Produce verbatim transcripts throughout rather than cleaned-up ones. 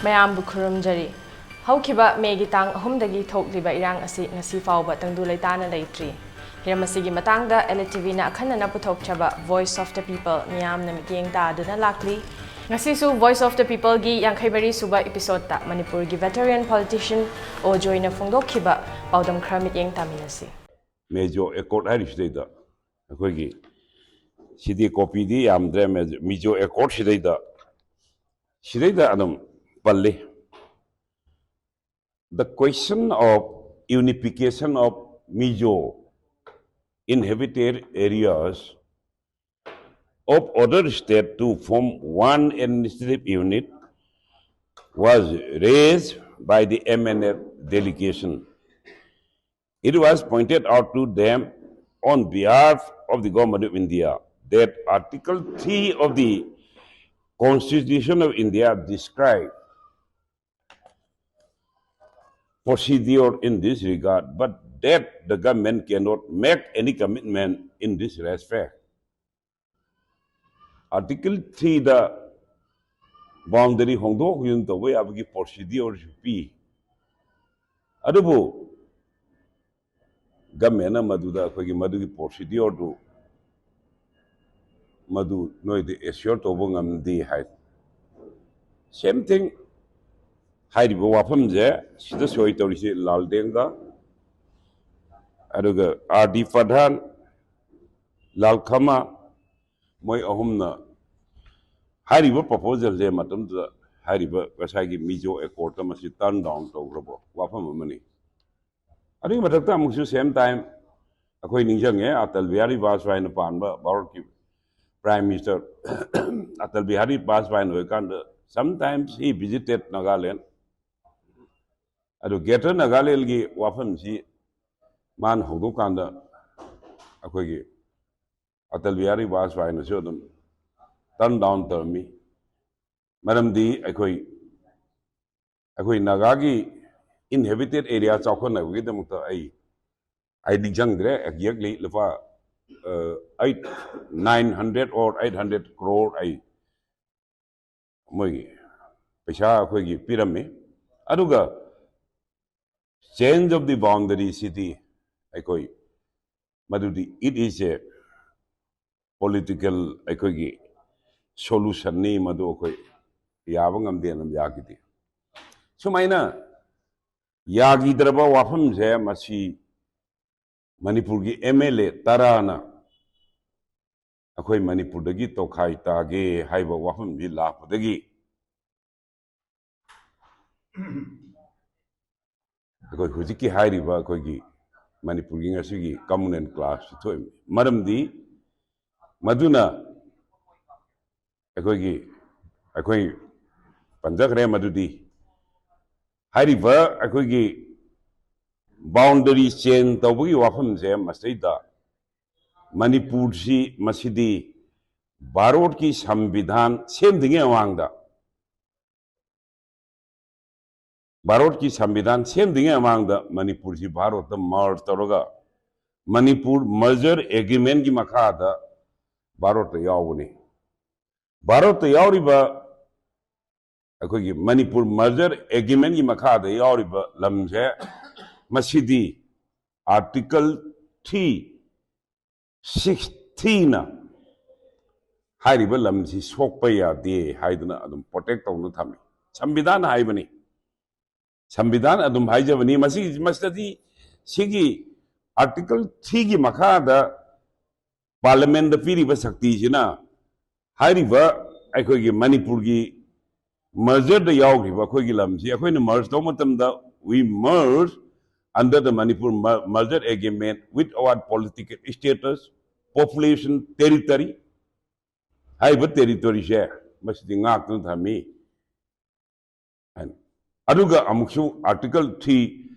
ꯃꯌꯥꯝꯕꯨ ꯈꯨꯔꯨꯝꯖꯔꯤ꯫ ꯍꯧꯈꯤꯕ ꯃꯦꯒꯤ ꯇꯥꯡ ꯑꯍꯨꯝꯗꯒꯤ ꯊꯣꯛꯂꯤꯕ ꯏꯔꯥꯡ ꯑꯁꯤ ꯉꯁꯤ ꯐꯥꯎꯕ ꯇꯪꯗꯨ ꯂꯩꯇꯥꯅ ꯂꯩꯇ꯭ꯔꯤ꯫ ꯍꯤꯔꯝ ꯑꯁꯤꯒꯤ ꯃꯇꯥꯡꯗ L T Vꯅ ꯑꯈꯟꯅꯅ ꯄꯨꯊꯣꯛꯆꯕ Voice of the People ꯃꯤꯌꯥꯝꯅ ꯃꯤꯠꯌꯦꯡ ꯇꯥꯗꯨꯅ ꯂꯥꯛꯂꯤ꯫ ꯉꯁꯤꯁꯨ Voice of the Peopleꯒꯤ ꯌꯥꯡꯈꯩ ꯃꯔꯤ ꯁꯨꯕ episodeꯇ ꯃꯅꯤꯄꯨꯔꯒꯤ veteran politician ꯑꯣ ꯖꯣꯏꯅ ꯐꯣꯡꯗꯣꯛꯈꯤꯕ ꯄꯥꯎꯗꯝ ꯈꯔ ꯃꯤꯠꯌꯦꯡ ꯇꯥꯃꯤꯟꯅꯁꯤ꯫ ꯃꯦꯖꯣ ꯑꯦꯀꯣꯔꯠ ꯍꯥꯏꯔꯤꯁꯤꯗꯩꯗ ꯑꯩꯈꯣꯏꯒꯤ ꯁꯤꯗꯤ ꯀꯣꯄꯤꯗꯤ ꯌꯥꯝꯗ꯭ꯔꯦ, ꯃꯦꯖꯣ ꯑꯦꯀꯣꯔꯠ ꯁꯤꯗꯩꯗ ꯁꯤꯗꯩꯗ ꯑꯗꯨꯝ ꯄꯜꯂꯤ꯫ The question of unification of Mizo inhabited areas of other state to form one administrative unit was raised by the M N F delegation. It was pointed out to them on behalf of the Government of India that Article three of the Constitution of India describes procedure in this regard, but that the government cannot make any commitment in this respect. Article threeꯗ boundary ꯍꯣꯡꯗꯣꯛ ꯍꯣꯡꯖꯤꯟ ꯇꯧꯕ ꯌꯥꯕꯒꯤ procedureꯁꯨ ꯄꯤ꯫ ꯑꯗꯨꯕꯨ governmentꯅ ꯃꯗꯨꯗ ꯑꯩꯈꯣꯏꯒꯤ ꯃꯗꯨꯒꯤ procedureꯗꯨ ꯃꯗꯨ ꯅꯣꯏꯗ assure ꯇꯧꯕ ꯉꯝꯗꯦ ꯍꯥꯏ꯫ Same thing ꯍꯥꯏꯔꯤꯕ ꯋꯥꯐꯝꯁꯦ ꯁꯤꯗ ꯁꯣꯏ ꯇꯧꯔꯤꯁꯤ ꯂꯥꯜꯗꯦꯡꯒ, ꯑꯗꯨꯒ R D Pradhan, ꯂꯥꯜꯈꯃꯥ, ꯃꯣꯏ ꯑꯍꯨꯝꯅ ꯍꯥꯏꯔꯤꯕ proposalꯁꯦ ꯃꯇꯝꯗꯨꯗ ꯍꯥꯏꯔꯤꯕ ꯉꯁꯥꯏꯒꯤ Mizo Accordꯇ ꯃꯁꯤ turn down ꯇꯧꯈ꯭ꯔꯕ ꯋꯥꯐꯝ ꯑꯃꯅꯤ꯫ ꯑꯗꯨꯒꯤ ꯃꯊꯛꯇ ꯑꯃꯨꯛꯁꯨ same time ꯑꯩꯈꯣꯏ ꯅꯤꯡꯁꯤꯡꯉꯦ, ꯑꯇꯜ ꯕꯤꯍꯥꯔꯤ ꯕꯥꯖꯄꯥꯏꯅ ꯄꯥꯟꯕ ꯚꯥꯔꯠꯀꯤ Prime Minister ꯑꯇꯜ ꯕꯤꯍꯥꯔꯤ ꯕꯥꯖꯄꯥꯏꯅ ꯑꯣꯏꯔꯀꯥꯟꯗ sometimes he visited Nagaland. ꯑꯗꯨ Greater Nagalandꯒꯤ ꯋꯥꯐꯝꯁꯤ ꯃꯥꯅ ꯍꯧꯗꯣꯛꯀꯥꯟꯗ ꯑꯩꯈꯣꯏꯒꯤ ꯑꯇꯜ ꯕꯤꯍꯥꯔꯤ ꯕꯥꯖꯄꯥꯏꯅꯁꯨ ꯑꯗꯨꯝ turn down ꯇꯧꯔꯝꯃꯤ꯫ ꯃꯔꯝꯗꯤ ꯑꯩꯈꯣꯏ ꯑꯩꯈꯣꯏ ꯅꯥꯒꯥꯒꯤ inhabited area ꯆꯥꯎꯈꯠꯅꯕꯒꯤꯗꯃꯛꯇ ꯑꯩ ꯑꯩ ꯅꯤꯡꯁꯤꯡꯗ꯭ꯔꯦ exactly, ꯂꯨꯄꯥ eight nine hundred or eight hundred crore ꯑꯩ ꯃꯣꯏꯒꯤ ꯄꯩꯁꯥ ꯑꯩꯈꯣꯏꯒꯤ ꯄꯤꯔꯝꯃꯤ꯫ ꯑꯗꯨꯒ change of the boundary ꯁꯤꯗꯤ ꯑꯩꯈꯣꯏ ꯃꯗꯨꯗꯤ it is a political ꯑꯩꯈꯣꯏꯒꯤ solution ꯅꯤ, ꯃꯗꯨ ꯑꯩꯈꯣꯏ ꯌꯥꯕ ꯉꯝꯗꯦꯅ ꯌꯥꯈꯤꯗꯦ꯫ ꯁꯨꯃꯥꯏꯅ ꯌꯥꯈꯤꯗ꯭ꯔꯕ ꯋꯥꯐꯝꯁꯦ ꯃꯁꯤ ꯃꯅꯤꯄꯨꯔꯒꯤ ꯑꯦꯝ ꯑꯦꯜ ꯑꯦ ꯇꯔꯥꯅ ꯑꯩꯈꯣꯏ ꯃꯅꯤꯄꯨꯔꯗꯒꯤ ꯇꯣꯈꯥꯏ ꯇꯥꯒꯦ ꯍꯥꯏꯕ ꯋꯥꯐꯝꯁꯤ ꯂꯥꯛꯄꯗꯒꯤ ꯑꯩꯈꯣꯏ ꯍꯧꯖꯤꯛꯀꯤ ꯍꯥꯏꯔꯤꯕ ꯑꯩꯈꯣꯏꯒꯤ ꯃꯅꯤꯄꯨꯔꯒꯤ ꯉꯁꯤꯒꯤ communal clash ꯁꯤ ꯊꯣꯛꯏ꯫ ꯃꯔꯝꯗꯤ ꯃꯗꯨꯅ ꯑꯩꯈꯣꯏꯒꯤ, ꯑꯩꯈꯣꯏ ꯄꯟꯖꯈ꯭ꯔꯦ ꯃꯗꯨꯗꯤ, ꯍꯥꯏꯔꯤꯕ ꯑꯩꯈꯣꯏꯒꯤ boundary change ꯇꯧꯕꯒꯤ ꯋꯥꯐꯝꯁꯦ ꯃꯁꯤꯗꯩꯗ ꯃꯅꯤꯄꯨꯔꯁꯤ, ꯃꯁꯤꯗꯤ ꯚꯥꯔꯠꯀꯤ ꯁꯪꯕꯤꯙꯥꯟ ꯁꯦꯝꯗ꯭ꯔꯤꯉꯩ ꯃꯃꯥꯡꯗ, ꯚꯥꯔꯠꯀꯤ ꯁꯪꯕꯤꯙꯥꯟ ꯁꯦꯝꯗ꯭ꯔꯤꯉꯩ ꯃꯃꯥꯡꯗ ꯃꯅꯤꯄꯨꯔꯁꯤ ꯚꯥꯔꯠꯇ merge ꯇꯧꯔꯒ ꯃꯅꯤꯄꯨꯔ merger agreement ꯀꯤ ꯃꯈꯥꯗ ꯚꯥꯔꯠꯇ ꯌꯥꯎꯕꯅꯤ꯫ ꯚꯥꯔꯠꯇ ꯌꯥꯎꯔꯤꯕ ꯑꯩꯈꯣꯏꯒꯤ ꯃꯅꯤꯄꯨꯔ merger agreement ꯀꯤ ꯃꯈꯥꯗ ꯌꯥꯎꯔꯤꯕ ꯂꯝꯁꯦ ꯃꯁꯤꯗꯤ article three sixty ꯅ ꯍꯥꯏꯔꯤꯕ ꯂꯝꯁꯤ ꯁꯣꯛꯄ ꯌꯥꯗꯦ ꯍꯥꯏꯗꯨꯅ ꯑꯗꯨꯝ protect ꯇꯧꯗꯨꯅ ꯊꯝꯃꯤ꯫ ꯁꯪꯕꯤꯙꯥꯟ ꯍꯥꯏꯕꯅꯤ, ꯁꯪꯕꯤꯙꯥꯟ ꯑꯗꯨꯝ ꯍꯥꯏꯖꯕꯅꯤ꯫ ꯃꯁꯤ, ꯃꯁꯤꯗꯗꯤ ꯁꯤꯒꯤ article three ꯒꯤ ꯃꯈꯥꯗ parliament ꯇ ꯄꯤꯔꯤꯕ ꯁꯛꯇꯤꯁꯤꯅ ꯍꯥꯏꯔꯤꯕ ꯑꯩꯈꯣꯏꯒꯤ ꯃꯅꯤꯄꯨꯔꯒꯤ merger ꯗ ꯌꯥꯎꯈ꯭ꯔꯤꯕ ꯑꯩꯈꯣꯏꯒꯤ ꯂꯝꯁꯤ ꯑꯩꯈꯣꯏꯅ merge ꯇꯧꯕ ꯃꯇꯝꯗ we merge under the Manipur mer-, merger agreement with our political status, population, territory꯫ ꯍꯥꯏꯔꯤꯕ territory ꯁꯦ ꯃꯁꯤꯗꯤ ꯉꯥꯛꯇꯨꯅ ꯊꯝꯃꯤ꯫ ꯍꯥꯏꯅ꯫ ꯑꯗꯨꯒ ꯑꯃꯨꯛꯁꯨ article three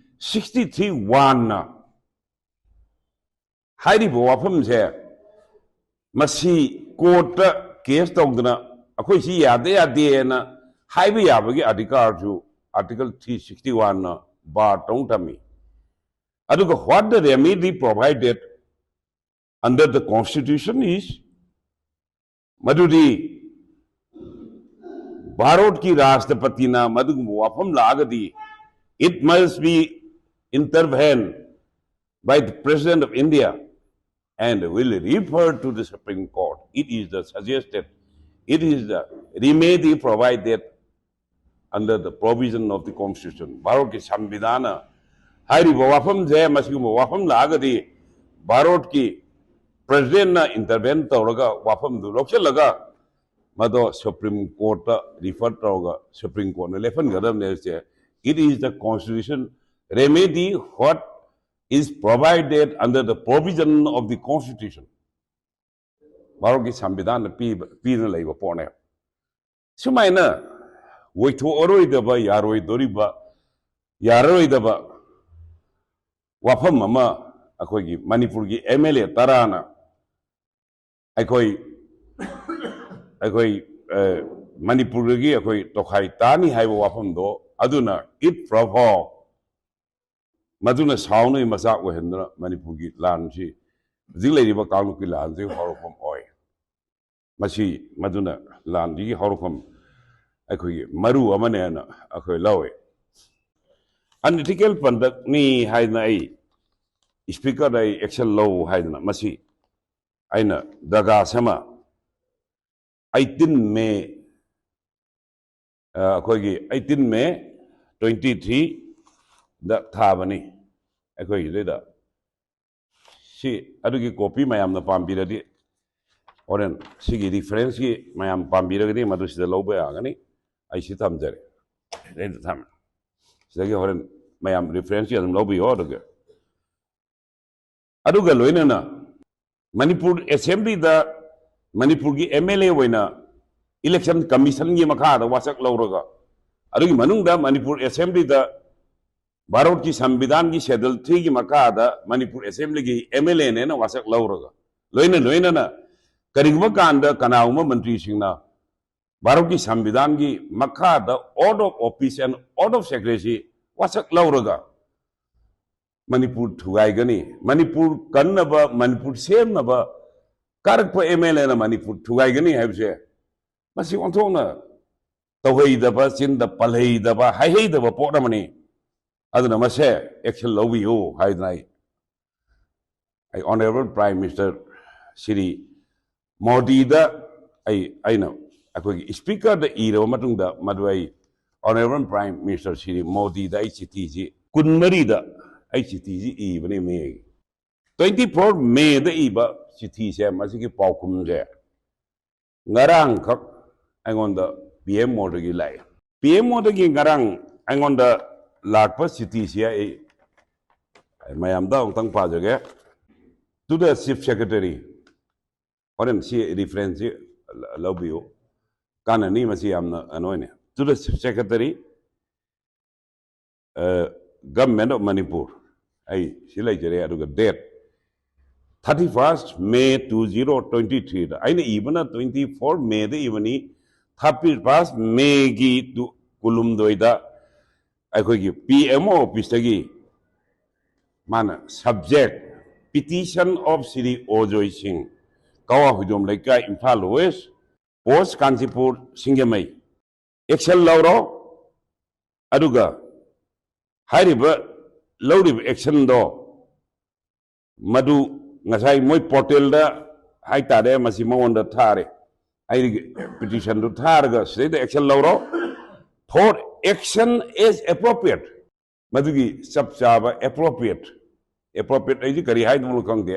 sixty three one ꯅ ꯍꯥꯏꯔꯤꯕ ꯋꯥꯐꯝꯁꯦ ꯃꯁꯤ court ꯇ case ꯇꯧꯗꯅ ꯑꯩꯈꯣꯏ ꯁꯤ ꯌꯥꯗꯦ ꯌꯥꯗꯦꯅ ꯍꯥꯏꯕ ꯌꯥꯕꯒꯤ ꯑꯙꯤꯀꯥꯔꯁꯨ article three sixty one ꯅ bar ꯇꯧ ꯊꯝꯃꯤ꯫ ꯑꯗꯨꯒ what the remedy provided under the constitution is, ꯃꯗꯨꯗꯤ ꯚꯥꯔꯠꯀꯤ ꯔꯥꯁꯇ꯭ꯔꯄꯇꯤꯅ ꯃꯗꯨꯒꯨꯝꯕ ꯋꯥꯐꯝ ꯂꯥꯛꯑꯒꯗꯤ, it must be intervened by the President of India and will refer to the Supreme Court. It is the suggested, it is the remedy provided under the provision of the Constitution. ꯚꯥꯔꯠꯀꯤ ꯁꯪꯕꯤꯙꯥꯟꯅ ꯍꯥꯏꯔꯤꯕ ꯋꯥꯐꯝꯁꯦ, ꯃꯁꯤꯒꯨꯝꯕ ꯋꯥꯐꯝ ꯂꯥꯛꯑꯒꯗꯤ ꯚꯥꯔꯠꯀꯤ ꯄ꯭ꯔꯦꯁꯤꯗꯦꯟꯅ ꯏꯟꯇꯔꯚꯦꯟ ꯇꯧꯔꯒ ꯋꯥꯐꯝꯗꯨ ꯂꯧꯁꯤꯜꯂꯒ ꯃꯗꯣ supreme ꯀꯣꯔꯠꯇ refer ꯇꯧꯔꯒ ꯁꯨꯄ꯭ꯔꯤꯝ ꯀꯣꯔꯠꯅ ꯂꯦꯞꯍꯟꯒꯗꯕꯅꯦ ꯍꯥꯏꯁꯦ. It is the constitution remedy what is provided under the provision of the Constitution. ꯚꯥꯔꯠꯀꯤ ꯁꯪꯕꯤꯙꯥꯟꯅ ꯄꯤꯕ, ꯄꯤꯗꯨꯅ ꯂꯩꯕ ꯄꯣꯠꯅꯦ꯫ ꯁꯨꯃꯥꯏꯅ ꯑꯣꯏꯊꯣꯛꯑꯔꯣꯏꯗꯕ, ꯌꯥꯔꯣꯏꯗꯣꯔꯤꯕ, ꯌꯥꯔꯔꯣꯏꯗꯕ ꯋꯥꯐꯝ ꯑꯃ ꯑꯩꯈꯣꯏꯒꯤ ꯃꯅꯤꯄꯨꯔꯒꯤ ꯑꯦꯝ ꯑꯦꯜ ꯑꯦ ꯇꯔꯥꯅ ꯑꯩꯈꯣꯏ, ꯑꯩꯈꯣꯏ, ꯑ, ꯃꯅꯤꯄꯨꯔꯗꯒꯤ ꯑꯩꯈꯣꯏ ꯇꯣꯈꯥꯏ ꯇꯥꯅꯤ ꯍꯥꯏꯕ ꯋꯥꯐꯝꯗꯣ, ꯑꯗꯨꯅ ꯏꯠ ꯄ꯭ꯔꯚꯣꯛ, ꯃꯗꯨꯅ ꯁꯥꯎꯅꯩ ꯃꯆꯥꯛ ꯑꯣꯏꯍꯟꯗꯨꯅ ꯃꯅꯤꯄꯨꯔꯒꯤ ꯂꯥꯟꯁꯤ, ꯍꯧꯖꯤꯛ ꯂꯩꯔꯤꯕ ꯀꯥꯡꯂꯨꯞꯀꯤ ꯂꯥꯟꯁꯤ ꯍꯧꯔꯛꯐꯝ ꯑꯣꯏ꯫ ꯃꯁꯤ ꯃꯗꯨꯅ ꯂꯥꯟꯁꯤꯒꯤ ꯍꯧꯔꯛꯐꯝ ꯑꯩꯈꯣꯏꯒꯤ ꯃꯔꯨ ꯑꯃꯅꯦꯅ ꯑꯩꯈꯣꯏ ꯂꯧꯏ꯫ ꯑꯟꯏꯊꯤꯀꯦꯜ ꯀꯟꯗꯛꯅꯤ ꯍꯥꯏꯗꯅ ꯑꯩ ꯏꯁꯄꯤꯀꯔꯗ ꯑꯩ ꯑꯦꯛꯁꯟ ꯂꯧ ꯍꯥꯏꯗꯅ ꯃꯁꯤ ꯑꯩꯅ ꯗꯒꯥꯁ ꯑꯃ eighteen May, ꯑ, ꯑꯩꯈꯣꯏꯒꯤ eighteen May twenty three ꯗ ꯊꯥꯕꯅꯤ ꯑꯩꯈꯣꯏꯒꯤꯗꯩꯗ꯫ ꯁꯤ ꯑꯗꯨꯒꯤ ꯀꯣꯄꯤ ꯃꯌꯥꯝꯅ ꯄꯥꯝꯕꯤꯔꯗꯤ, ꯍꯣꯔꯦꯟ ꯁꯤꯒꯤ ꯔꯤꯐꯔꯦꯟꯁꯀꯤ ꯃꯌꯥꯝ ꯄꯥꯝꯕꯤꯔꯒꯗꯤ ꯃꯗꯨ ꯁꯤꯗ ꯂꯧꯕ ꯌꯥꯒꯅꯤ꯫ ꯑꯩ ꯁꯤ ꯊꯝꯖꯔꯦ, ꯁꯤꯗꯩꯗ ꯊꯝꯃꯦ꯫ ꯁꯤꯗꯒꯤ ꯍꯣꯔꯦꯟ ꯃꯌꯥꯝ ꯔꯤꯐꯔꯦꯟꯁꯀꯤ ꯑꯗꯨꯝ ꯂꯧꯕꯤꯌꯣ꯫ ꯑꯗꯨꯒ ꯑꯗꯨꯒ ꯂꯣꯏꯅꯅ ꯃꯅꯤꯄꯨꯔ ꯑꯦꯁꯦꯝꯕ꯭ꯂꯤꯗ ꯃꯅꯤꯄꯨꯔꯒꯤ ꯑꯦꯝ ꯑꯦꯜ ꯑꯦ ꯑꯣꯏꯅ ꯏꯂꯦꯛꯁꯟ ꯀꯃꯤꯁꯟꯒꯤ ꯃꯈꯥꯗ ꯋꯥꯁꯛ ꯂꯧꯔꯒ, ꯑꯗꯨꯒꯤ ꯃꯅꯨꯡꯗ ꯃꯅꯤꯄꯨꯔ ꯑꯦꯁꯦꯝꯕ꯭ꯂꯤꯗ ꯚꯥꯔꯠꯀꯤ ꯁꯪꯕꯤꯙꯥꯟꯒꯤ ꯁꯦꯗꯨꯜ ꯊ꯭ꯔꯤꯒꯤ ꯃꯈꯥꯗ ꯃꯅꯤꯄꯨꯔ ꯑꯦꯁꯦꯝꯕ꯭ꯂꯤꯒꯤ ꯑꯦꯝ ꯑꯦꯜ ꯑꯦꯅꯦꯅ ꯋꯥꯁꯛ ꯂꯧꯔꯒ, ꯂꯣꯏꯅ ꯂꯣꯏꯅꯅ ꯀꯔꯤꯒꯨꯝꯕ ꯀꯥꯟꯗ ꯀꯅꯥꯒꯨꯝꯕ ꯃꯟꯇ꯭ꯔꯤꯁꯤꯡꯅ ꯚꯥꯔꯠꯀꯤ ꯁꯪꯕꯤꯙꯥꯟꯒꯤ ꯃꯈꯥꯗ oath of office and oath of secrecy ꯋꯥꯁꯛ ꯂꯧꯔꯒ ꯃꯅꯤꯄꯨꯔ ꯊꯨꯒꯥꯏꯒꯅꯤ, ꯃꯅꯤꯄꯨꯔ ꯀꯟꯅꯕ, ꯃꯅꯤꯄꯨꯔ ꯁꯦꯝꯅꯕ ꯀꯥꯔꯛꯄ ꯑꯦꯝ ꯑꯦꯜ ꯑꯦꯅ ꯃꯅꯤꯄꯨꯔ ꯊꯨꯒꯥꯏꯒꯅꯤ ꯍꯥꯏꯕꯁꯦ, ꯃꯁꯤ ꯑꯣꯟꯊꯣꯛꯅ ꯇꯧꯍꯩꯗꯕ, ꯆꯤꯟꯗ ꯄꯜꯍꯩꯗꯕ, ꯍꯥꯏꯍꯩꯗꯕ ꯄꯣꯠ ꯑꯃꯅꯤ꯫ ꯑꯗꯨꯅ ꯃꯁꯦ action ꯂꯧꯕꯤꯌꯨ ꯍꯥꯏꯗꯅ ꯑꯩ ꯑꯩ Honourable Prime Minister ꯁ꯭ꯔꯤ ꯃꯣꯗꯤꯗ ꯑꯩ ꯑꯩꯅ ꯑꯩꯈꯣꯏꯒꯤ Speakerꯗ ꯏꯔꯕ ꯃꯇꯨꯡꯗ ꯃꯗꯨ ꯑꯩ Honourable Prime Minister ꯁ꯭ꯔꯤ ꯃꯣꯗꯤꯗ ꯑꯩ ꯆꯤꯊꯤꯁꯤ ꯀꯨꯟꯃꯔꯤꯗ ꯑꯩ ꯆꯤꯊꯤꯁꯤ ꯏꯕꯅꯤ꯫ May twenty four Mayꯗ ꯏꯕ ꯆꯤꯊꯤꯁꯦ, ꯃꯁꯤꯒꯤ ꯄꯥꯎꯈꯨꯝꯁꯦ ꯉꯔꯥꯡꯈꯛ ꯑꯩꯉꯣꯟꯗ ꯄꯤ ꯑꯦꯝ ꯑꯣꯗꯒꯤ ꯂꯥꯛꯑꯦ꯫ ꯄꯤ ꯑꯦꯝ ꯑꯣꯗꯒꯤ ꯉꯔꯥꯡ ꯑꯩꯉꯣꯟꯗ ꯂꯥꯛꯄ ꯆꯤꯊꯤꯁꯤ ꯑꯩ ꯃꯌꯥꯝꯗ ꯑꯃꯨꯛꯇꯪ ꯄꯥꯖꯒꯦ꯫ To the Chief Secretary, ꯍꯣꯔꯦꯟ ꯁꯤ referenceꯁꯤ ꯂꯧꯕꯤꯌꯨ, ꯀꯥꯟꯅꯅꯤ꯫ ꯃꯁꯤ ꯌꯥꯝꯅ ꯀꯩꯅꯣ ꯑꯣꯏꯅ, To the Chief Secretary, Government of Manipur, ꯑꯩ ꯁꯤ ꯂꯩꯖꯔꯦ꯫ ꯑꯗꯨꯒ date thirty first May two zero twenty threeꯗ, ꯑꯩꯅ ꯏꯕꯅ twenty four Mayꯗ ꯏꯕꯅꯤ꯫ Thirty first Mayꯒꯤ ꯀꯨꯟꯍꯨꯝꯗꯣꯏꯗ ꯑꯩꯈꯣꯏꯒꯤ ꯄꯤ ꯑꯦꯝ ꯑꯣ officeꯇꯒꯤ ꯃꯥꯅ subject, petition of ꯁ꯭ꯔꯤ ꯑꯣꯖꯣꯏ ꯁꯤꯡ, ꯀꯋꯥ ꯍꯨꯏꯗꯣꯝ ꯂꯩꯀꯥꯏ, ꯏꯝꯐꯥꯜ West, post ꯀꯥꯟꯆꯤꯄꯨꯔ, ꯁꯤꯡꯖꯃꯩ, action ꯂꯧꯔꯣ꯫ ꯑꯗꯨꯒ ꯍꯥꯏꯔꯤꯕ ꯂꯧꯔꯤꯕ actionꯗꯣ ꯃꯗꯨ ꯉꯁꯥꯏ ꯃꯣꯏ portalꯗ ꯍꯥꯏꯇꯥꯔꯦ, ꯃꯁꯤ ꯃꯉꯣꯟꯗ ꯊꯥꯔꯦ꯫ ꯑꯩꯒꯤ petitionꯗꯨ ꯊꯥꯔꯒ ꯁꯤꯗꯩꯗ action ꯂꯧꯔꯣ꯫ For action as appropriate, ꯃꯗꯨꯒꯤ ꯆꯞ ꯆꯥꯕ appropriate, appropriate ꯑꯩꯗꯤ ꯀꯔꯤ ꯍꯥꯏꯗꯧꯅꯣ ꯈꯪꯗꯦ,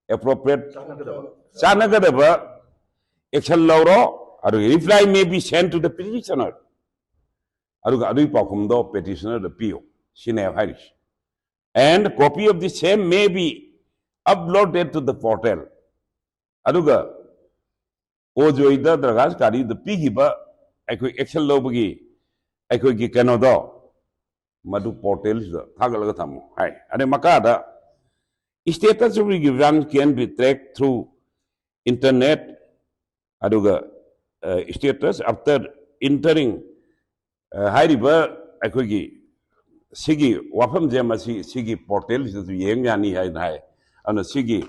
appropriate, ꯆꯥꯟꯅꯒꯗꯕ action ꯂꯧꯔꯣ꯫ ꯑꯗꯨꯒ reply may be sent to the petitioner, ꯑꯗꯨꯒ ꯑꯗꯨꯒꯤ ꯄꯥꯎꯈꯨꯝꯗꯣ petitionerꯗ ꯄꯤꯌꯨ, ꯁꯤꯅꯦ ꯍꯥꯏꯔꯤꯁꯦ꯫ And copy of the same may be uploaded to the portal. ꯑꯗꯨꯒ ꯑꯣꯖꯣꯏꯗ ꯗꯔꯈꯥꯁ ꯀꯥꯔꯤꯗ ꯄꯤꯈꯤꯕ ꯑꯩꯈꯣꯏ action ꯂꯧꯕꯒꯤ ꯑꯩꯈꯣꯏꯒꯤ ꯀꯩꯅꯣꯗꯣ ꯃꯗꯨ portalꯁꯤꯗ ꯊꯥꯒꯠꯂꯒ ꯊꯝꯃꯨ ꯍꯥꯏ꯫ ꯑꯗꯩ ꯃꯈꯥꯗ status of the grant can be tracked through internet, ꯑꯗꯨꯒ status after entering, ꯍꯥꯏꯔꯤꯕ ꯑꯩꯈꯣꯏꯒꯤ ꯁꯤꯒꯤ ꯋꯥꯐꯝꯁꯦ ꯃꯁꯤ ꯁꯤꯒꯤ portalꯁꯤꯗꯁꯨ ꯌꯦꯡ ꯌꯥꯅꯤ ꯍꯥꯏꯅ ꯍꯥꯏ꯫ ꯑꯗꯨꯅ ꯁꯤꯒꯤ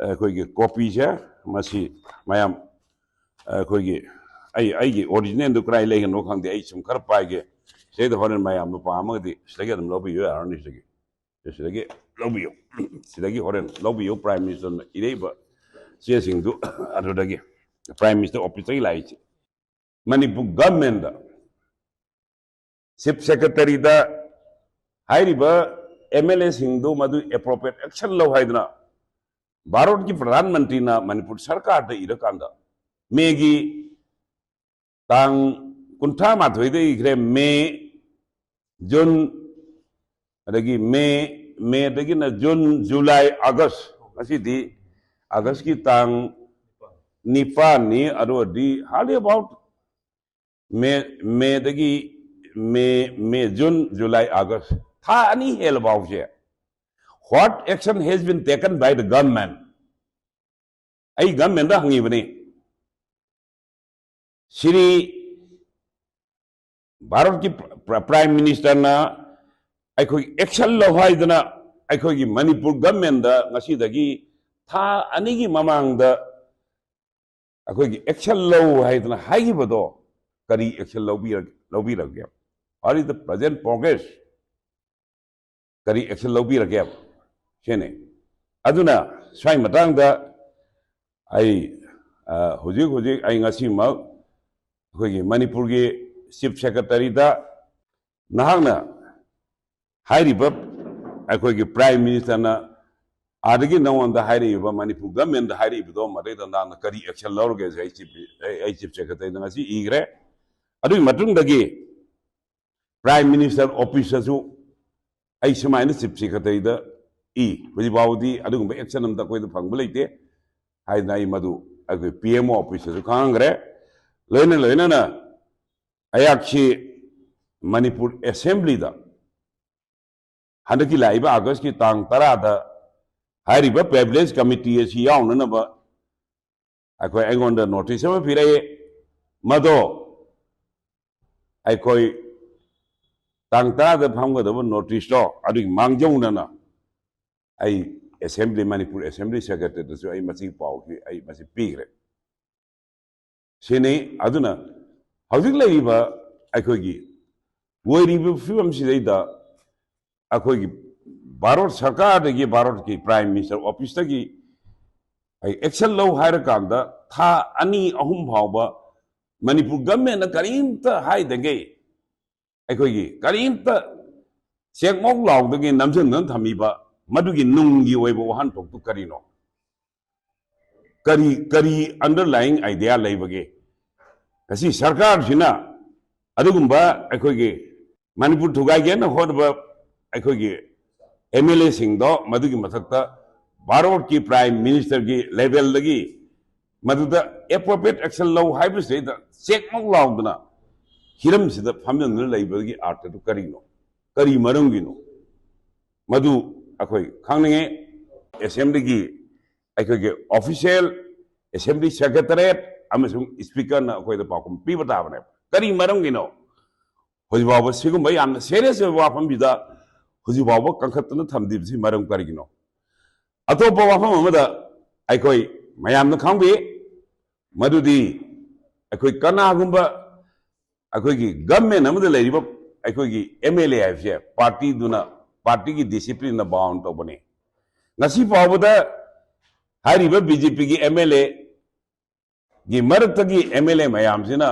ꯑꯩꯈꯣꯏꯒꯤ copyꯁꯦ ꯃꯁꯤ ꯃꯌꯥꯝ ꯑꯩꯈꯣꯏꯒꯤ ꯑꯩ, ꯑꯩꯒꯤ ꯑꯣꯔꯤꯖꯤꯅꯦꯜꯗꯨ ꯀꯗꯥꯏ ꯂꯩꯒꯅꯣ ꯈꯪꯗꯦ, ꯑꯩ ꯁꯨꯝ ꯈꯔ ꯄꯥꯏꯒꯦ꯫ ꯁꯤꯗꯩꯗ ꯍꯣꯔꯦꯟ ꯃꯌꯥꯝꯅ ꯄꯥꯝꯃꯒꯗꯤ ꯁꯤꯗꯒꯤ ꯑꯗꯨꯝ ꯂꯧꯕꯤꯌꯨ ꯌꯥꯔꯅꯤ꯫ ꯁꯤꯗꯒꯤ, ꯁꯤꯗꯒꯤ ꯂꯧꯕꯤꯌꯨ꯫ ꯁꯤꯗꯒꯤ ꯍꯣꯔꯦꯟ ꯂꯧꯕꯤꯌꯨ꯫ ꯄ꯭ꯔꯥꯏꯝ ꯃꯤꯅꯤꯁꯇꯔꯅ ꯏꯔꯛꯏꯕ ꯆꯦꯁꯤꯡꯗꯨ ꯑꯗꯨꯗꯒꯤ, ꯄ꯭ꯔꯥꯏꯝ ꯃꯤꯅꯤꯁꯇꯔ ꯑꯣꯐꯤꯁꯇꯒꯤ ꯂꯥꯛꯏꯁꯦ꯫ ꯃꯅꯤꯄꯨꯔ ꯒꯚꯔꯟꯃꯦꯟꯗ ꯆꯤꯐ ꯁꯦꯀ꯭ꯔꯦꯇꯔꯤꯗ ꯍꯥꯏꯔꯤꯕ ꯑꯦꯝ ꯑꯦꯜ ꯑꯦꯁꯤꯡꯗꯨ ꯃꯗꯨ ꯑꯦꯄ꯭ꯔꯣꯄ꯭ꯔꯤꯌꯦꯠ ꯑꯦꯛꯁꯟ ꯂꯧ ꯍꯥꯏꯗꯅ ꯚꯥꯔꯠꯀꯤ ꯄ꯭ꯔꯙꯥꯟ ꯃꯟꯇ꯭ꯔꯤꯅ ꯃꯅꯤꯄꯨꯔ ꯁꯔꯀꯥꯔꯗ ꯏꯔꯀꯥꯟꯗ, ꯃꯦꯒꯤ ꯇꯥꯡ ꯀꯨꯟꯊ꯭ꯔꯥ ꯃꯥꯊꯣꯏꯗ ꯏꯈ꯭ꯔꯦ꯫ ꯃꯦ, ꯖꯨꯟ, ꯑꯗꯒꯤ ꯃꯦ, ꯃꯦꯗꯒꯤꯅ ꯖꯨꯟ, ꯖꯨꯂꯥꯏ, ꯑꯥꯒꯁ, ꯉꯁꯤꯗꯤ ꯑꯥꯒꯁꯀꯤ ꯇꯥꯡ ꯅꯤꯄꯥꯟꯅꯤ꯫ ꯑꯗꯨ ꯑꯣꯏꯔꯗꯤ hardly about ꯃꯦ, ꯃꯦꯗꯒꯤ, May, May, June, July, August, ꯊꯥ ꯑꯅꯤ ꯍꯦꯜꯂ ꯐꯥꯎꯁꯦ, what action has been taken by the government? ꯑꯩ ꯒꯚꯔꯟꯃꯦꯟꯗ ꯍꯪꯉꯤꯕꯅꯤ꯫ ꯁꯤꯔꯤ ꯚꯥꯔꯠꯀꯤ ꯄ꯭ꯔ-, ꯄ꯭ꯔꯥꯏꯝ ꯃꯤꯅꯤꯁꯇꯔꯅ ꯑꯩꯈꯣꯏ ꯑꯦꯛꯁꯟ ꯂꯧ ꯍꯥꯏꯗꯅ ꯑꯩꯈꯣꯏꯒꯤ ꯃꯅꯤꯄꯨꯔ ꯒꯚꯔꯟꯃꯦꯟꯗ ꯉꯁꯤꯗꯒꯤ ꯊꯥ ꯑꯅꯤꯒꯤ ꯃꯃꯥꯡꯗ ꯑꯩꯈꯣꯏꯒꯤ ꯑꯦꯛꯁꯟ ꯂꯧ ꯍꯥꯏꯗꯅ ꯍꯥꯏꯈꯤꯕꯗꯣ ꯀꯔꯤ ꯑꯦꯛꯁꯟ ꯂꯧꯕꯤꯔ-, ꯂꯧꯕꯤꯔꯒꯦ? What is the present progress? ꯀꯔꯤ ꯑꯦꯛꯁꯟ ꯂꯧꯕꯤꯔꯒꯦꯕ? ꯁꯤꯅꯤ꯫ ꯑꯗꯨꯅ ꯁ꯭ꯋꯥꯏ ꯃꯇꯥꯡꯗ ꯑꯩ, ꯑ, ꯍꯧꯖꯤꯛ ꯍꯧꯖꯤꯛ ꯑꯩ ꯉꯁꯤꯃꯛ ꯑꯩꯈꯣꯏꯒꯤ ꯃꯅꯤꯄꯨꯔꯒꯤ ꯆꯤꯐ ꯁꯦꯀ꯭ꯔꯦꯇꯔꯤꯗ ꯅꯍꯥꯛꯅ ꯍꯥꯏꯔꯤꯕ ꯑꯩꯈꯣꯏꯒꯤ ꯄ꯭ꯔꯥꯏꯝ ꯃꯤꯅꯤꯁꯇꯔꯅ ꯑꯥꯗꯒꯤ ꯅꯉꯣꯟꯗ ꯍꯥꯏꯔꯛꯏꯕ, ꯃꯅꯤꯄꯨꯔ ꯒꯚꯔꯟꯃꯦꯟꯗ ꯍꯥꯏꯔꯛꯏꯕꯗꯣ ꯃꯗꯩꯗ ꯅꯍꯥꯛꯅ ꯀꯔꯤ ꯑꯦꯛꯁꯟ ꯂꯧꯔꯒꯦꯁꯦ ꯑꯩ ꯆꯤꯐ, ꯑꯩ, ꯑꯩ ꯆꯤꯐ ꯁꯦꯀ꯭ꯔꯦꯇꯔꯤꯗ ꯉꯁꯤ ꯏꯈ꯭ꯔꯦ꯫ ꯑꯗꯨꯒꯤ ꯃꯇꯨꯡꯗꯒꯤ ꯄ꯭ꯔꯥꯏꯝ ꯃꯤꯅꯤꯁꯇꯔ ꯑꯣꯐꯤꯁꯇꯁꯨ ꯑꯩ ꯁꯨꯃꯥꯏꯅ ꯆꯤꯐ ꯁꯦꯀ꯭ꯔꯦꯇꯔꯤꯗ ꯏ, ꯍꯧꯖꯤꯛ ꯐꯥꯎꯕꯗꯤ ꯑꯗꯨꯒꯨꯝꯕ ꯑꯦꯛꯁꯟ ꯑꯝꯇ ꯑꯩꯈꯣꯏꯗ ꯐꯪꯕ ꯂꯩꯇꯦ ꯍꯥꯏꯗꯅ ꯑꯩ ꯃꯗꯨ ꯑꯩꯈꯣꯏ ꯄꯤ ꯑꯦꯝ ꯑꯣ ꯑꯣꯐꯤꯁꯇꯁꯨ ꯈꯪꯍꯟꯈ꯭ꯔꯦ꯫ ꯂꯣꯏꯅ ꯂꯣꯏꯅꯅ ꯑꯩꯍꯥꯛꯁꯤ ꯃꯅꯤꯄꯨꯔ ꯑꯦꯁꯦꯝꯕ꯭ꯂꯤꯗ ꯍꯟꯗꯛꯀꯤ ꯂꯥꯛꯏꯕ ꯑꯥꯒꯁꯀꯤ ꯇꯥꯡ ꯇꯔꯥꯗ ꯍꯥꯏꯔꯤꯕ ꯄ꯭ꯔꯤꯚꯤꯂꯦꯖ ꯀꯃꯤꯇꯤ ꯑꯁꯤ ꯌꯥꯎꯅꯅꯕ ꯑꯩꯈꯣꯏ, ꯑꯩꯉꯣꯟꯗ ꯅꯣꯇꯤꯁ ꯑꯃ ꯄꯤꯔꯛꯏ꯫ ꯃꯗꯣ ꯑꯩꯈꯣꯏ ꯇꯥꯡ ꯇꯔꯥꯗ ꯐꯝꯒꯗꯕ ꯅꯣꯇꯤꯁꯇꯣ ꯑꯗꯨꯒꯤ ꯃꯥꯡꯖꯧꯅꯅ ꯑꯩ ꯑꯦꯁꯦꯝꯕ꯭ꯂꯤ, ꯃꯅꯤꯄꯨꯔ ꯑꯦꯁꯦꯝꯕ꯭ꯂꯤ ꯁꯦꯀ꯭ꯔꯦꯇꯔꯤꯗꯁꯨ ꯑꯩ ꯃꯁꯤꯒꯤ ꯄꯥꯎꯁꯤ ꯑꯩ ꯃꯁꯤ ꯄꯤꯈ꯭ꯔꯦ꯫ ꯁꯤꯅꯤ꯫ ꯑꯗꯨꯅ ꯍꯧꯖꯤꯛ ꯂꯩꯔꯤꯕ ꯑꯩꯈꯣꯏꯒꯤ ꯑꯣꯏꯔꯤꯕ ꯐꯤꯕꯝꯁꯤꯗꯩꯗ ꯑꯩꯈꯣꯏꯒꯤ ꯚꯥꯔꯠ ꯁꯔꯀꯥꯔꯗꯒꯤ, ꯚꯥꯔꯠꯀꯤ ꯄ꯭ꯔꯥꯏꯝ ꯃꯤꯅꯤꯁꯇꯔ ꯑꯣꯐꯤꯁꯇꯒꯤ ꯑꯩ ꯑꯦꯛꯁꯟ ꯂꯧ ꯍꯥꯏꯔꯀꯥꯟꯗ ꯊꯥ ꯑꯅꯤ ꯑꯍꯨꯝ ꯐꯥꯎꯕ ꯃꯅꯤꯄꯨꯔ ꯒꯃꯦꯟꯅ ꯀꯔꯤꯝꯇ ꯍꯥꯏꯗꯒꯩ, ꯑꯩꯈꯣꯏꯒꯤ ꯀꯔꯤꯝꯇ ꯆꯦꯛꯃꯧ ꯂꯥꯎꯗꯒꯩ ꯅꯝꯁꯤꯟꯗꯨꯅ ꯊꯝꯃꯤꯕ ꯃꯗꯨꯒꯤ ꯅꯨꯡꯒꯤ ꯑꯣꯏꯕ ꯋꯥꯍꯟꯊꯣꯛꯇꯨ ꯀꯔꯤꯅꯣ? ꯀꯔꯤ, ꯀꯔꯤ ꯑꯟꯗꯔꯂꯥꯏꯌꯤꯡ ꯑꯥꯏꯗꯤꯌꯥ ꯂꯩꯕꯒꯦ? ꯉꯁꯤ ꯁꯔꯀꯥꯔꯁꯤꯅ ꯑꯗꯨꯒꯨꯝꯕ ꯑꯩꯈꯣꯏꯒꯤ ꯃꯅꯤꯄꯨꯔ ꯊꯨꯒꯥꯏꯒꯦꯅ ꯍꯣꯠꯅꯕ ꯑꯩꯈꯣꯏꯒꯤ ꯑꯦꯝ ꯑꯦꯜ ꯑꯦꯁꯤꯡꯗꯣ, ꯃꯗꯨꯒꯤ ꯃꯊꯛꯇ ꯚꯥꯔꯠꯀꯤ ꯄ꯭ꯔꯥꯏꯝ ꯃꯤꯅꯤꯁꯇꯔꯒꯤ ꯂꯦꯚꯦꯜꯗꯒꯤ ꯃꯗꯨꯗ ꯑꯦꯄ꯭ꯔꯣꯄ꯭ꯔꯤꯌꯦꯠ ꯑꯦꯛꯁꯟ ꯂꯧ ꯍꯥꯏꯕꯁꯤꯗꯩꯗ ꯆꯦꯛꯃꯧ ꯂꯥꯎꯗꯅ ꯍꯤꯔꯝꯁꯤꯗ ꯐꯝꯖꯤꯟꯗꯨꯅ ꯂꯩꯕꯒꯤ ꯑꯥꯔꯊꯗꯨ ꯀꯔꯤꯅꯣ? ꯀꯔꯤ ꯃꯔꯝꯒꯤꯅꯣ? ꯃꯗꯨ ꯑꯩꯈꯣꯏ ꯈꯪꯅꯤꯡꯉꯤ꯫ ꯑꯦꯁꯦꯝꯕ꯭ꯂꯤꯒꯤ ꯑꯩꯈꯣꯏꯒꯤ ꯑꯣꯐꯤꯁꯤꯌꯦꯜ, ꯑꯦꯁꯦꯝꯕ꯭ꯂꯤ ꯁꯦꯀ꯭ꯔꯦꯇꯔꯤꯌꯦꯠ ꯑꯃꯁꯨꯡ ꯁ꯭ꯄꯤꯀꯔꯅ ꯑꯩꯈꯣꯏꯗ ꯄꯥꯎꯈꯨꯝ ꯄꯤꯕ ꯇꯥꯕꯅꯦꯕ꯫ ꯀꯔꯤ ꯃꯔꯝꯒꯤꯅꯣ ꯍꯧꯖꯤꯛ ꯐꯥꯎꯕ ꯁꯤꯒꯨꯝꯕ ꯌꯥꯝꯅ ꯁꯦꯔꯤꯌꯁ ꯑꯣꯏꯕ ꯋꯥꯐꯝꯁꯤꯗ ꯍꯧꯖꯤꯛ ꯐꯥꯎꯕ ꯀꯟꯈꯠꯇꯅ ꯊꯝꯗ꯭ꯔꯤꯕꯁꯤ ꯃꯔꯝ ꯀꯔꯤꯒꯤꯅꯣ? ꯑꯇꯣꯞꯄ ꯋꯥꯐꯝ ꯑꯃꯗ ꯑꯩꯈꯣꯏ ꯃꯌꯥꯝꯅ ꯈꯪꯕꯤ, ꯃꯗꯨꯗꯤ ꯑꯩꯈꯣꯏ ꯀꯅꯥꯒꯨꯝꯕ ꯑꯩꯈꯣꯏꯒꯤ ꯒꯃꯦꯟ ꯑꯃꯗ ꯂꯩꯔꯤꯕ ꯑꯩꯈꯣꯏꯒꯤ ꯑꯦꯝ ꯑꯦꯜ ꯑꯦ ꯍꯥꯏꯕꯁꯦ ꯄꯥꯔꯇꯤꯗꯨꯅ, ꯄꯥꯔꯇꯤꯒꯤ ꯗꯤꯁꯤꯄ꯭ꯂꯤꯟꯅ ꯕꯥꯎꯟ ꯇꯧꯕꯅꯤ꯫ ꯉꯁꯤ ꯐꯥꯎꯕꯗ ꯍꯥꯏꯔꯤꯕ ꯕꯤ ꯖꯦ ꯄꯤꯒꯤ ꯑꯦꯝ ꯑꯦꯜ ꯑꯦꯒꯤ ꯃꯔꯛꯇꯒꯤ ꯑꯦꯝ ꯑꯦꯜ ꯑꯦ ꯃꯌꯥꯝꯁꯤꯅ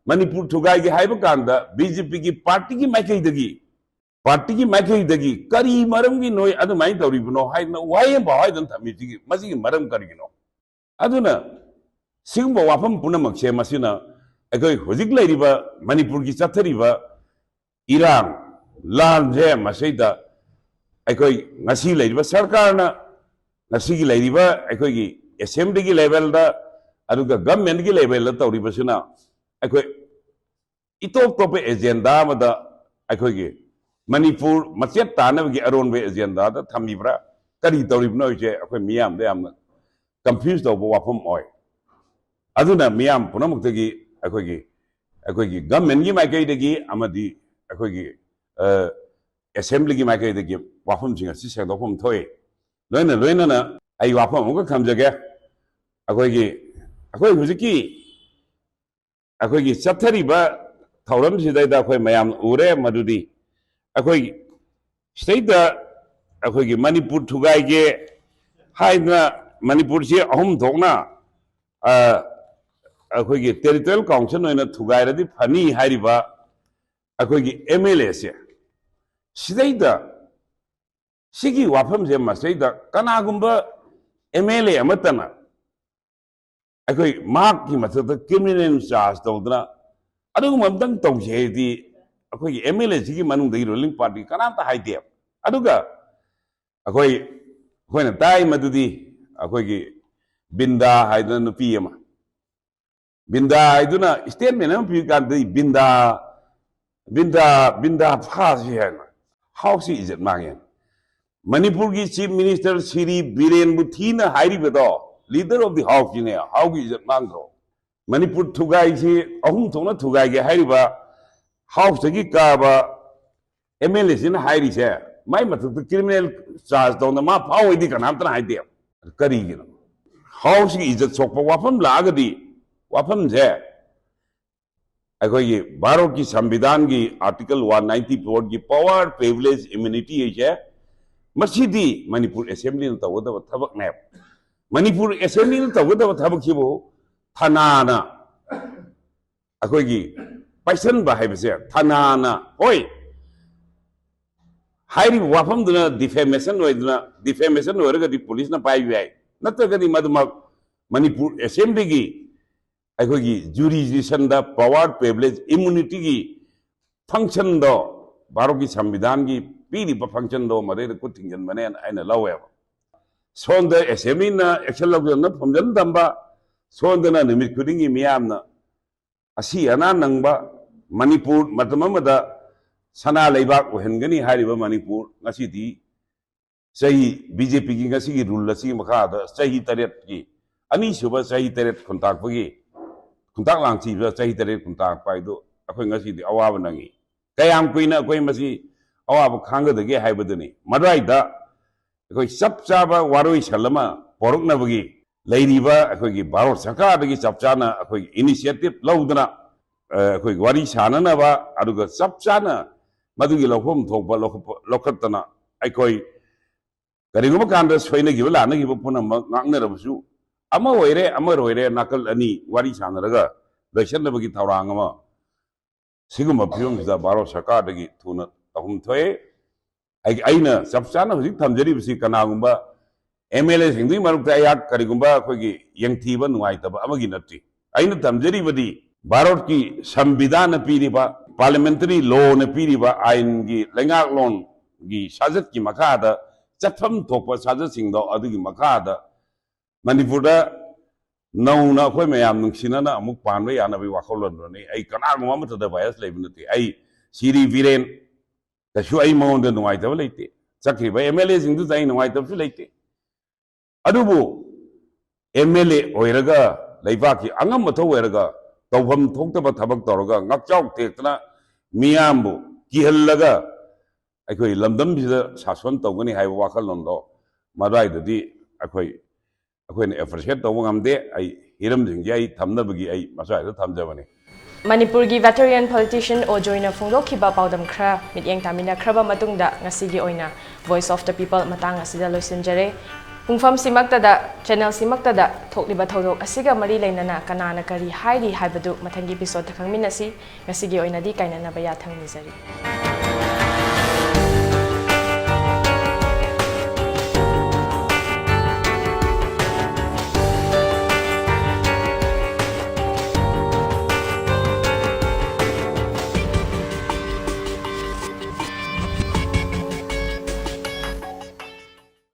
ꯃꯅꯤꯄꯨꯔ ꯊꯨꯒꯥꯏꯒꯦ ꯍꯥꯏꯕ ꯀꯥꯟꯗ ꯕꯤ ꯖꯦ ꯄꯤꯒꯤ ꯄꯥꯔꯇꯤꯒꯤ ꯃꯥꯏꯀꯩꯗꯒꯤ, ꯄꯥꯔꯇꯤꯒꯤ ꯃꯥꯏꯀꯩꯗꯒꯤ ꯀꯔꯤ ꯃꯔꯝꯒꯤ ꯅꯣꯏ ꯑꯗꯨꯃꯥꯏꯅ ꯇꯧꯔꯤꯕꯅꯣ ꯍꯥꯏꯗꯅ ꯋꯥꯍꯩ ꯑꯃꯐꯥꯎ ꯍꯥꯏꯗꯅ ꯊꯝꯃꯤꯁꯤꯒꯤ, ꯃꯁꯤꯒꯤ ꯃꯔꯝ ꯀꯔꯤꯒꯤꯅꯣ? ꯑꯗꯨꯅ ꯁꯤꯒꯨꯝꯕ ꯋꯥꯐꯝ ꯄꯨꯝꯅꯃꯛꯁꯦ ꯃꯁꯤꯅ ꯑꯩꯈꯣꯏ ꯍꯧꯖꯤꯛ ꯂꯩꯔꯤꯕ ꯃꯅꯤꯄꯨꯔꯒꯤ ꯆꯠꯊꯔꯤꯕ ꯏꯔꯥꯡ ꯂꯥꯟꯁꯦ ꯃꯁꯤꯗ ꯑꯩꯈꯣꯏ ꯉꯁꯤ ꯂꯩꯔꯤꯕ ꯁꯔꯀꯥꯔꯅ, ꯉꯁꯤꯒꯤ ꯂꯩꯔꯤꯕ ꯑꯩꯈꯣꯏꯒꯤ ꯑꯦꯁꯦꯝꯕ꯭ꯂꯤꯒꯤ ꯂꯦꯚꯦꯜꯗ, ꯑꯗꯨꯒ ꯒꯚꯔꯟꯃꯦꯟꯠꯀꯤ ꯂꯦꯚꯦꯜꯗ ꯇꯧꯔꯤꯕꯁꯤꯅ ꯑꯩꯈꯣꯏ ꯏꯇꯣꯞ ꯇꯣꯞꯄ ꯑꯦꯖꯦꯟꯗꯥ ꯑꯃꯗ ꯑꯩꯈꯣꯏꯒꯤ ꯃꯅꯤꯄꯨꯔ ꯃꯆꯦꯠ ꯇꯥꯅꯕꯒꯤ ꯑꯔꯣꯟꯕ ꯑꯦꯖꯦꯟꯗꯥꯗ ꯊꯝꯃꯤꯕ꯭ꯔꯥ, ꯀꯔꯤ ꯇꯧꯔꯤꯕꯅꯣ ꯍꯥꯏꯕꯁꯦ ꯑꯩꯈꯣꯏ ꯃꯤꯌꯥꯝꯗ ꯌꯥꯝꯅ ꯀꯟꯐ꯭ꯌꯨꯁ ꯇꯧꯕ ꯋꯥꯐꯝ ꯑꯣꯏ꯫ ꯑꯗꯨꯅ ꯃꯤꯌꯥꯝ ꯄꯨꯝꯅꯃꯛꯇꯒꯤ ꯑꯩꯈꯣꯏꯒꯤ, ꯑꯩꯈꯣꯏꯒꯤ ꯒꯚꯔꯟꯃꯦꯟꯠꯀꯤ ꯃꯥꯏꯀꯩꯗꯒꯤ ꯑꯃꯗꯤ ꯑꯩꯈꯣꯏꯒꯤ, ꯑ, ꯑꯦꯁꯦꯝꯕ꯭ꯂꯤꯒꯤ ꯃꯥꯏꯀꯩꯗꯒꯤ ꯋꯥꯐꯝꯁꯤꯡ ꯑꯁꯤ ꯁꯦꯡꯗꯣꯛꯐꯝ ꯊꯣꯛꯏ꯫ ꯂꯣꯏꯅ ꯂꯣꯏꯅꯅ ꯑꯩ ꯋꯥꯐꯝ ꯑꯃꯈꯛ ꯊꯝꯖꯒꯦ꯫ ꯑꯩꯈꯣꯏꯒꯤ, ꯑꯩꯈꯣꯏ ꯍꯧꯖꯤꯛꯀꯤ ꯑꯩꯈꯣꯏꯒꯤ ꯆꯠꯊꯔꯤꯕ ꯊꯧꯔꯝꯁꯤꯗꯩꯗ ꯑꯩꯈꯣꯏ ꯃꯌꯥꯝ ꯎꯔꯦ ꯃꯗꯨꯗꯤ ꯑꯩꯈꯣꯏ ꯁꯤꯗꯩꯗ ꯑꯩꯈꯣꯏꯒꯤ ꯃꯅꯤꯄꯨꯔ ꯊꯨꯒꯥꯏꯒꯦ ꯍꯥꯏꯗꯅ ꯃꯅꯤꯄꯨꯔꯁꯤ ꯑꯍꯨꯝ ꯊꯣꯛꯅ, ꯑ, ꯑꯩꯈꯣꯏꯒꯤ territorial council ꯑꯣꯏꯅ ꯊꯨꯒꯥꯏꯔꯗꯤ ꯐꯅꯤ ꯍꯥꯏꯔꯤꯕ ꯑꯩꯈꯣꯏꯒꯤ M L A ꯁꯦ, ꯁꯤꯗꯩꯗ ꯁꯤꯒꯤ ꯋꯥꯐꯝꯁꯦ ꯃꯁꯤꯗꯩꯗ ꯀꯅꯥꯒꯨꯝꯕ M L A ꯑꯃꯠꯇꯅ ꯑꯩꯈꯣꯏ ꯃꯍꯥꯛꯀꯤ ꯃꯊꯛꯇ criminal charge ꯇꯧꯗꯅ ꯑꯗꯨꯒꯨꯝꯕ ꯑꯝꯇꯪ ꯇꯧꯁꯦ ꯍꯥꯏꯗꯤ ꯑꯩꯈꯣꯏꯒꯤ M L A ꯁꯤꯒꯤ ꯃꯅꯨꯡꯗꯒꯤ ruling party ꯀꯅꯥꯝꯇ ꯍꯥꯏꯗꯦꯕ꯫ ꯑꯗꯨꯒ ꯑꯩꯈꯣꯏ, ꯑꯩꯈꯣꯏꯅ ꯇꯥꯏ ꯃꯗꯨꯗꯤ ꯑꯩꯈꯣꯏꯒꯤ ꯕꯤꯟꯗꯥ ꯍꯥꯏꯗꯅ ꯅꯨꯄꯤ ꯑꯃ, ꯕꯤꯟꯗꯥ ꯍꯥꯏꯗꯨꯅ statement ꯑꯃ ꯄꯤꯔꯀꯥꯟꯗꯗꯤ ꯕꯤꯟꯗꯥ, ꯕꯤꯟꯗꯥ, ꯕꯤꯟꯗꯥ ꯐꯥꯁꯤ ꯍꯥꯏꯅ꯫ House ꯀꯤ ꯏꯖꯠ ꯃꯥꯡꯉꯦ꯫ ꯃꯅꯤꯄꯨꯔꯒꯤ Chief Minister ꯁ꯭ꯔꯤ ꯕꯤꯔꯦꯟꯕꯨ ꯊꯤꯅ ꯍꯥꯏꯔꯤꯕꯗꯣ leader of the house ꯁꯤꯅꯦ, house ꯀꯤ ꯏꯖꯠ ꯃꯥꯡꯗ꯭ꯔꯣ? ꯃꯅꯤꯄꯨꯔ ꯊꯨꯒꯥꯏꯁꯤ ꯑꯍꯨꯝ ꯊꯣꯛꯅ ꯊꯨꯒꯥꯏꯒꯦ ꯍꯥꯏꯔꯤꯕ house ꯇꯒꯤ ꯀꯥꯕ M L A ꯁꯤꯅ ꯍꯥꯏꯔꯤꯁꯦ, ꯃꯥꯏ ꯃꯊꯛꯇ criminal charge ꯇꯧꯅ ꯃꯥ ꯐꯥꯎ ꯍꯥꯏꯗꯤ ꯀꯅꯥꯝꯇꯅ ꯍꯥꯏꯗꯦ꯫ ꯀꯔꯤꯒꯤꯅꯣ? House ꯀꯤ ꯏꯖꯠ ꯁꯣꯛꯄ ꯋꯥꯐꯝ ꯂꯥꯛꯑꯒꯗꯤ ꯋꯥꯐꯝꯁꯦ ꯑꯩꯈꯣꯏꯒꯤ ꯚꯥꯔꯠꯀꯤ ꯁꯪꯕꯤꯙꯥꯟꯒꯤ article one ninety four ꯒꯤ power privilege immunity ꯍꯥꯏꯁꯦ ꯃꯁꯤꯗꯤ ꯃꯅꯤꯄꯨꯔ assembly ꯅ ꯇꯧꯒꯗꯕ ꯊꯕꯛꯅꯦꯕ꯫ ꯃꯅꯤꯄꯨꯔ assembly ꯅ ꯇꯧꯒꯗꯕ ꯊꯕꯛꯁꯤꯕꯨ ꯊꯅꯥꯅ ꯑꯩꯈꯣꯏꯒꯤ ꯄꯥꯏꯁꯟꯕ ꯍꯥꯏꯕꯁꯦ ꯊꯅꯥꯅ, ꯍꯣꯏ, ꯍꯥꯏꯔꯤꯕ ꯋꯥꯐꯝꯗꯨꯅ defamation ꯑꯣꯏꯗꯅ, defamation ꯑꯣꯏꯔꯒꯗꯤ police ꯅ ꯄꯥꯏꯕ ꯌꯥꯏ, ꯅꯠꯇ꯭ꯔꯒꯗꯤ ꯃꯗꯨꯃꯛ ꯃꯅꯤꯄꯨꯔ assembly ꯒꯤ ꯑꯩꯈꯣꯏꯒꯤ jurisdiction ꯗ power privilege immunity ꯒꯤ function ꯗꯣ, ꯚꯥꯔꯠꯀꯤ ꯁꯪꯕꯤꯙꯥꯟꯒꯤ ꯄꯤꯔꯤꯕ function ꯗꯣ ꯃꯗꯩꯗ ꯈꯨꯠ ꯊꯤꯡꯖꯤꯟꯕꯅꯦꯅ ꯑꯩꯅ ꯂꯧꯋꯦꯕ꯫ ꯁꯣꯝꯗ assembly ꯅ action ꯂꯧꯖꯅ ꯐꯝꯖꯟ ꯊꯝꯕ, ꯁꯣꯝꯗꯅ ꯅꯨꯃꯤꯠ ꯈꯨꯗꯤꯡꯒꯤ ꯃꯤꯌꯥꯝꯅ ꯑꯁꯤ ꯑꯅꯥ ꯅꯪꯕ ꯃꯅꯤꯄꯨꯔ, ꯃꯇꯝ ꯑꯃꯗ ꯁꯅꯥ ꯂꯩꯕꯥꯛ ꯑꯣꯏꯍꯟꯒꯅꯤ ꯍꯥꯏꯔꯤꯕ ꯃꯅꯤꯄꯨꯔ ꯉꯁꯤꯗꯤ ꯆꯍꯤ, B J P ꯒꯤ ꯉꯁꯤꯒꯤ rule ꯑꯁꯤꯒꯤ ꯃꯈꯥꯗ ꯆꯍꯤ ꯇꯔꯦꯠꯀꯤ, ꯑꯅꯤꯁꯨꯕ ꯆꯍꯤ ꯇꯔꯦꯠ ꯈꯨꯟꯇꯥꯛꯄꯒꯤ, ꯈꯨꯟꯇꯥꯛ ꯂꯥꯡꯊꯤꯕ ꯆꯍꯤ ꯇꯔꯦꯠ ꯈꯨꯟꯇꯥꯛꯄ ꯍꯥꯏꯗꯨ ꯑꯩꯈꯣꯏ ꯉꯁꯤꯗꯤ ꯑꯋꯥꯕ ꯅꯪꯉꯤ꯫ ꯀꯌꯥꯝ ꯀꯨꯏꯅ ꯑꯩꯈꯣꯏ ꯃꯁꯤ ꯑꯋꯥꯕ ꯈꯥꯡꯒꯗꯒꯦ ꯍꯥꯏꯕꯗꯨꯅꯤ꯫ ꯃꯗꯨꯋꯥꯏꯗ ꯑꯩꯈꯣꯏ ꯆꯞ ꯆꯥꯕ ꯋꯥꯔꯣꯏꯁꯜ ꯑꯃ ꯄꯣꯔꯛꯅꯕꯒꯤ ꯂꯩꯔꯤꯕ ꯑꯩꯈꯣꯏꯒꯤ ꯚꯥꯔꯠ ꯁꯔꯀꯥꯔꯗꯒꯤ ꯆꯞ ꯆꯥꯅ ꯑꯩꯈꯣꯏꯒꯤ initiative ꯂꯧꯗꯅ, ꯑ, ꯑꯩꯈꯣꯏꯒꯤ ꯋꯥꯔꯤ ꯁꯥꯅꯅꯕ, ꯑꯗꯨꯒ ꯆꯞ ꯆꯥꯅ ꯃꯗꯨꯒꯤ ꯂꯧꯐꯝ ꯊꯣꯛꯄ ꯂꯧꯈꯠꯄ-, ꯂꯧꯈꯠꯇꯅ, ꯑꯩꯈꯣꯏ ꯀꯔꯤꯒꯨꯝꯕ ꯀꯥꯟꯗ ꯁꯣꯏꯅꯈꯤꯕ ꯂꯥꯟꯅꯈꯤꯕ ꯄꯨꯝꯅꯃꯛ ꯉꯥꯛꯅꯔꯕꯁꯨ, ꯑꯃ ꯑꯣꯏꯔꯦ ꯑꯃ ꯑꯣꯏꯔꯦ, ꯅꯥꯀꯜ ꯑꯅꯤ ꯋꯥꯔꯤ ꯁꯥꯟꯅꯔꯒ ꯂꯣꯏꯁꯤꯟꯅꯕꯒꯤ ꯊꯧꯔꯥꯡ ꯑꯃ ꯁꯤꯒꯨꯝꯕ ꯐꯤꯕꯝꯁꯤꯗ ꯚꯥꯔꯠ ꯁꯔꯀꯥꯔꯗꯒꯤ ꯊꯨꯅ ꯇꯧꯐꯝ ꯊꯣꯛꯑꯦ꯫ ꯑꯩ-, ꯑꯩꯅ ꯆꯞ ꯆꯥꯅ ꯍꯧꯖꯤꯛ ꯊꯝꯖꯔꯤꯕꯁꯤ ꯀꯅꯥꯒꯨꯝꯕ MLA ꯁꯤꯡꯗꯨꯒꯤ ꯃꯔꯛꯇ ꯑꯩꯍꯥꯛ ꯀꯔꯤꯒꯨꯝꯕ ꯑꯩꯈꯣꯏꯒꯤ ꯌꯦꯡꯊꯤꯕ ꯅꯨꯡꯉꯥꯏꯇꯕ ꯑꯃꯒꯤ ꯅꯠꯇꯦ꯫ ꯑꯩꯅ ꯊꯝꯖꯔꯤꯕꯗꯤ ꯚꯥꯔꯠꯀꯤ ꯁꯪꯕꯤꯙꯥꯟꯅ ꯄꯤꯔꯤꯕ, parliamentary lawꯅ ꯄꯤꯔꯤꯕ ꯑꯥꯏꯟꯒꯤ, ꯂꯩꯉꯥꯛꯂꯣꯟꯒꯤ ꯁꯥꯖꯠꯀꯤ ꯃꯈꯥꯗ ꯆꯠꯐꯝ ꯊꯣꯛꯄ ꯁꯥꯖꯠꯁꯤꯡꯗꯣ ꯑꯗꯨꯒꯤ ꯃꯈꯥꯗ ꯃꯅꯤꯄꯨꯔꯗ ꯅꯧꯅ ꯑꯩꯈꯣꯏ ꯃꯌꯥꯝ ꯅꯨꯡꯁꯤꯅꯅ ꯑꯃꯨꯛ ꯄꯥꯟꯕ ꯌꯥꯅꯕꯒꯤ ꯋꯥꯈꯜꯂꯣꯟꯗꯨꯅꯤ꯫ ꯑꯩ ꯀꯅꯥꯒꯨꯝꯕ ꯑꯃꯠꯇꯗ bias ꯂꯩꯕ ꯅꯠꯇꯦ꯫ ꯑꯩ ꯁꯤꯔꯤ ꯕꯤꯔꯦꯟ ꯀꯩꯁꯨ ꯑꯩ ꯃꯉꯣꯟꯗ ꯅꯨꯡꯉꯥꯏꯇꯕ ꯂꯩꯇꯦ꯫ ꯆꯠꯈ꯭ꯔꯤꯕ MLA ꯁꯤꯡꯗꯨꯗ ꯑꯩ ꯅꯨꯡꯉꯥꯏꯇꯕꯁꯨ ꯂꯩꯇꯦ꯫ ꯑꯗꯨꯕꯨ MLA ꯑꯣꯏꯔꯒ, ꯂꯩꯕꯥꯛꯀꯤ ꯑꯉꯝ ꯑꯊꯧ ꯑꯣꯏꯔꯒ, ꯇꯧꯐꯝ ꯊꯣꯛꯇꯕ ꯊꯕꯛ ꯇꯧꯔꯒ, ꯉꯥꯛꯆꯥꯎ ꯇꯦꯛꯇꯅ ꯃꯤꯌꯥꯝꯕꯨ ꯀꯤꯍꯜꯂꯒ ꯑꯩꯈꯣꯏ ꯂꯝꯗꯝꯁꯤꯗ ꯁꯥꯁꯣꯟ ꯇꯧꯒꯅꯤ ꯍꯥꯏꯕ ꯋꯥꯈꯜꯂꯣꯟꯗꯣ ꯃꯗꯨꯋꯥꯏꯗꯗꯤ ꯑꯩꯈꯣꯏ, ꯑꯩꯈꯣꯏꯅ appreciate ꯇꯧꯕ ꯉꯝꯗꯦ꯫ ꯑꯩ ꯍꯤꯔꯝꯁꯤꯡꯁꯦ ꯑꯩ ꯊꯝꯅꯕꯒꯤ ꯑꯩ ꯃꯁ꯭ꯋꯥꯏꯗ ꯊꯝꯖꯕꯅꯤ꯫ ꯃꯅꯤꯄꯨꯔꯒꯤ veteran politician ꯑꯣꯖꯣꯏꯅ ꯐꯣꯡꯗꯣꯛꯈꯤꯕ ꯄꯥꯎꯗꯝ ꯈꯔ ꯃꯤꯠꯌꯦꯡ ꯇꯥꯃꯤꯟꯅꯈ꯭ꯔꯕ ꯃꯇꯨꯡꯗ, ꯉꯁꯤꯒꯤ ꯑꯣꯏꯅ Voice of the People ꯃꯇꯥꯡ ꯑꯁꯤꯗ ꯂꯣꯏꯁꯤꯟꯖꯔꯦ꯫ ꯄꯨꯡꯐꯝꯁꯤꯃꯛꯇꯗ, channelꯁꯤꯃꯛꯇꯗ ꯊꯣꯛꯂꯤꯕ ꯊꯧꯗꯣꯛ ꯑꯁꯤꯒ ꯃꯔꯤ ꯂꯩꯅꯅ ꯀꯅꯥꯅ ꯀꯔꯤ ꯍꯥꯏꯔꯤ ꯍꯥꯏꯕꯗꯨ ꯃꯊꯪꯒꯤ episodeꯇ ꯈꯪꯃꯤꯟꯅꯁꯤ꯫ ꯉꯁꯤꯒꯤ ꯑꯣꯏꯅꯗꯤ ꯀꯥꯏꯅꯅꯕ ꯌꯥꯊꯪ ꯅꯤꯖꯔꯤ꯫